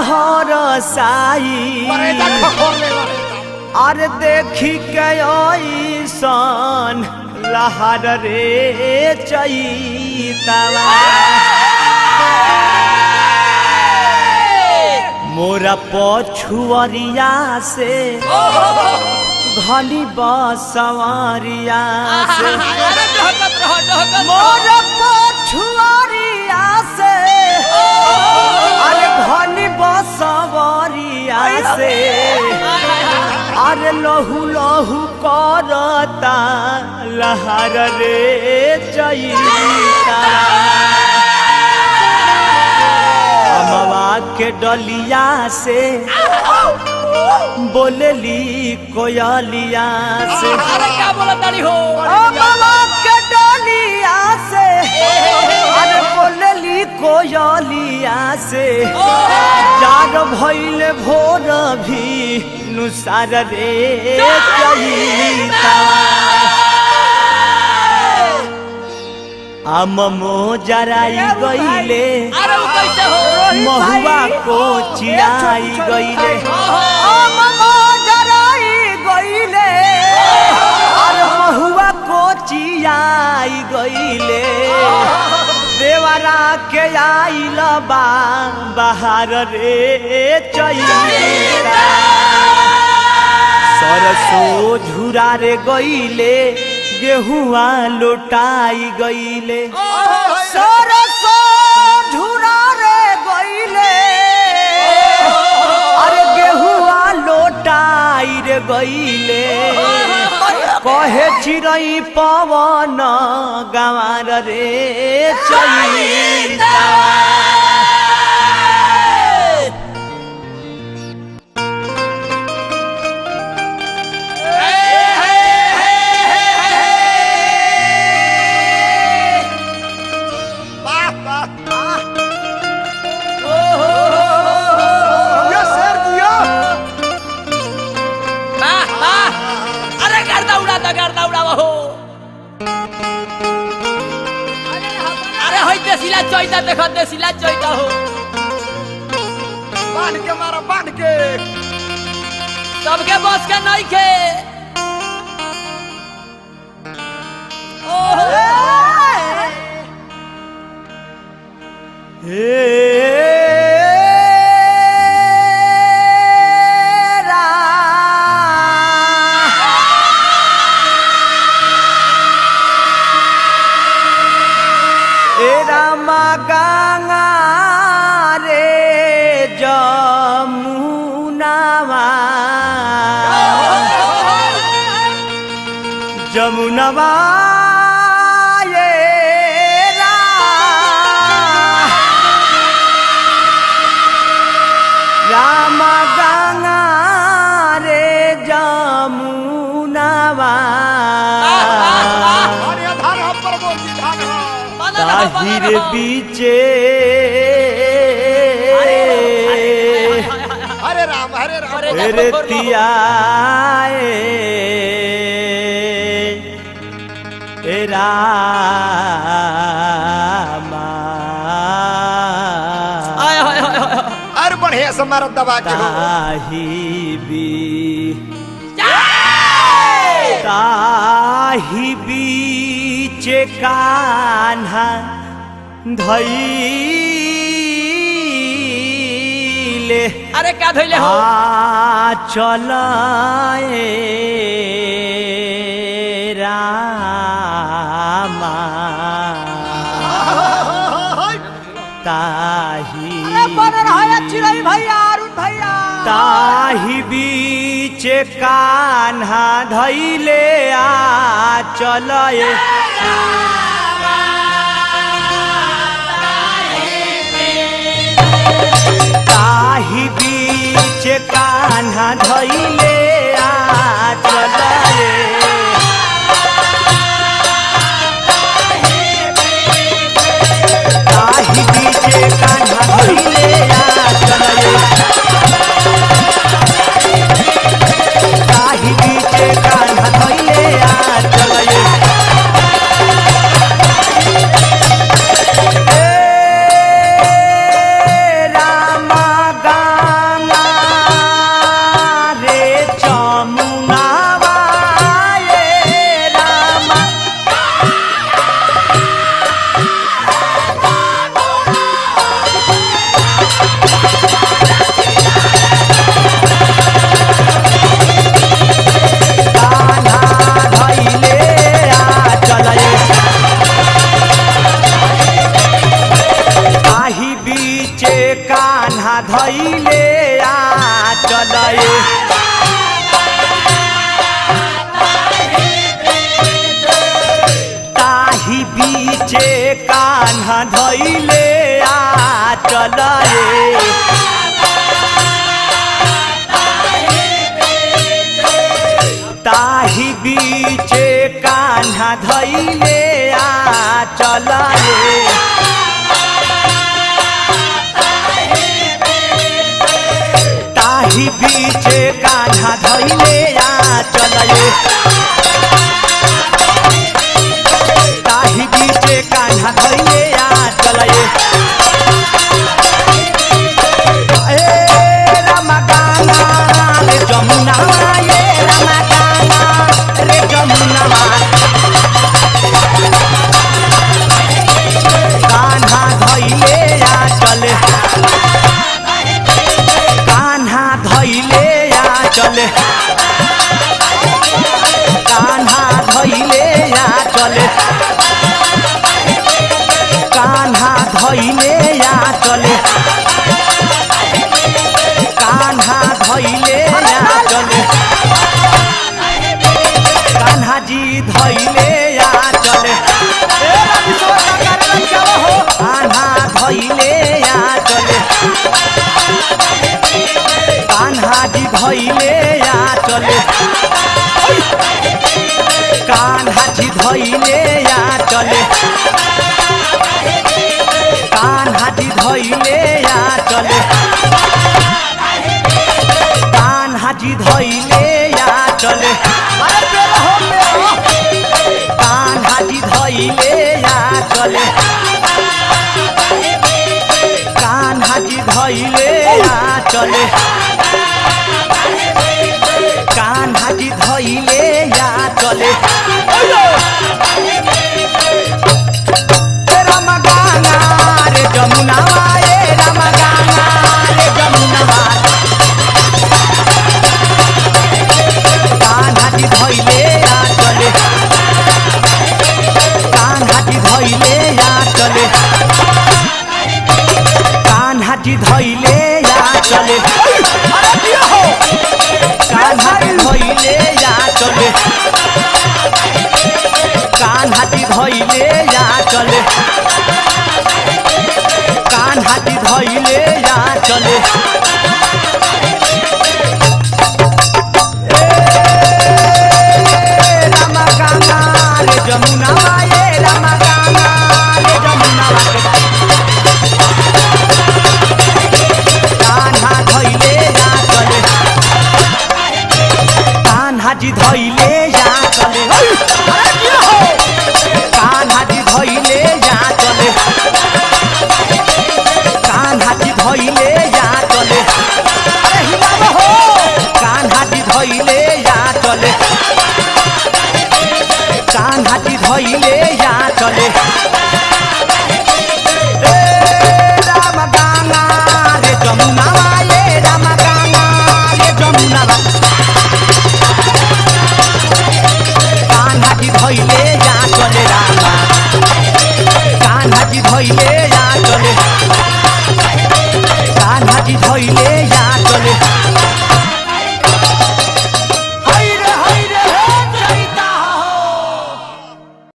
हरसाई अरे देखी के ऐसन लहर रे चैतवा। मोरा पछुअरिया से घनी बसवरिया से, मोरा पछुअरिया से अरे घनी बसवरिया से अरे लहू लहू करता लहर रे चैता। अमवा के डलिया से बोलली कोयलिया से, अरे क्या बोला तारी हो? अमवा के डलिया से अरे बोलली कोयलिया से जार भइल भोर भी नुसार रे चैता। आम मोजराई गईले अरे वो कैसे हो? महुआ को चिराई गईले, आम मोजराई गईले अरे महुआ को चिराई गईले। देवरा के आइल बा बाहर रे चैता। सरसो झुरा रे गईले गेहुआ लोटाई गईले, सरसो झुरा रे गईले अरे गेहुआ लोटाई रे गईले। कहे चिरई पवन गंवार रे चैता। गर्दा उड़ावा हो। अरे होई देसीला चैता देखो, देसीला चैता हो। बांध के मारा, बांध के सबके बस के नहीं के। ओहो हे रामा गंगा रे जमुनावा, जमुनवा ये रामा गंगा रे जमुनावा। ताहिर बीचे हरे राम हरे राम रतिया रामा। अरे बढ़िया से मारा दबा के हो। ताही बीचे कान्हा धैले, अरे का धैले हो? आ चलाए रामा। ताही भैया अरुण भैया ताही बीच कान्हा धैले आ चलए ताही बीच कान्हा धैले आ चलए ताही बीच कान्हा धैले आ चलए ताही बीच कान्हा धैले आ चलए। ए रामा गा धइले आ चल रे। ताही बीचे कान्हा धइले आ चल रे। ताही बीचे कान्हा धइले आ चल रे। ताही बीचे कान्हा धइले आ चल रे। ए रामा गाना रे जमुना, ए रामा गाना रे जमुना, कान्हा धइले आ चले, कान्हा धइले आ चले, कान्हा धइले आ चले, कान्हा धइले आ चले, कान्हा धइले आ चले, कान्हा जी धइले आ चले, ए रामेश्वर काका रे लचावा हो। कान्हा धइले आ चले, कान्हा जी धइले आ चले, कान्हा जी धइले आ चले, कान्हा जी धइले आ चले, कान्हा जी धइले आ चले, अरे पेड़ हो पेड़। कान्हा जी धइले आ चले, कान्हा जी धइले आ चले, कान्हा जी धइले आ चले। ए रामा गाना रे जमुना, ए रामा गाना रे जमुना, कान्हा जी धइले आ चले, कान्हा जी धइले आ चले, कान्हा जी धइले आ चले, अरे दिया हो। कान्हा जी धइले आ चले, कान्हा जी धइले आ चले, कान्हा जी धइले आ चले। ए रामा गाना रे जमुना, ए रामा गाना रे जमुना, कान्हा धइले आ चले, कान्हा जी धइले आ चले, अरे दिया हो। कान्हा जी धइले आ चले, कान्हा जी धइले आ चले, अरे हिलावा हो। कान्हा जी धइले आ चले, कान्हा जी धइले आ चले। ए राम गाना रे जमुना, ए राम गाना रे जमुना, कान्हा जी धइले आ चले रामा, कान्हा जी धइले आ चले, कान्हा जी धइले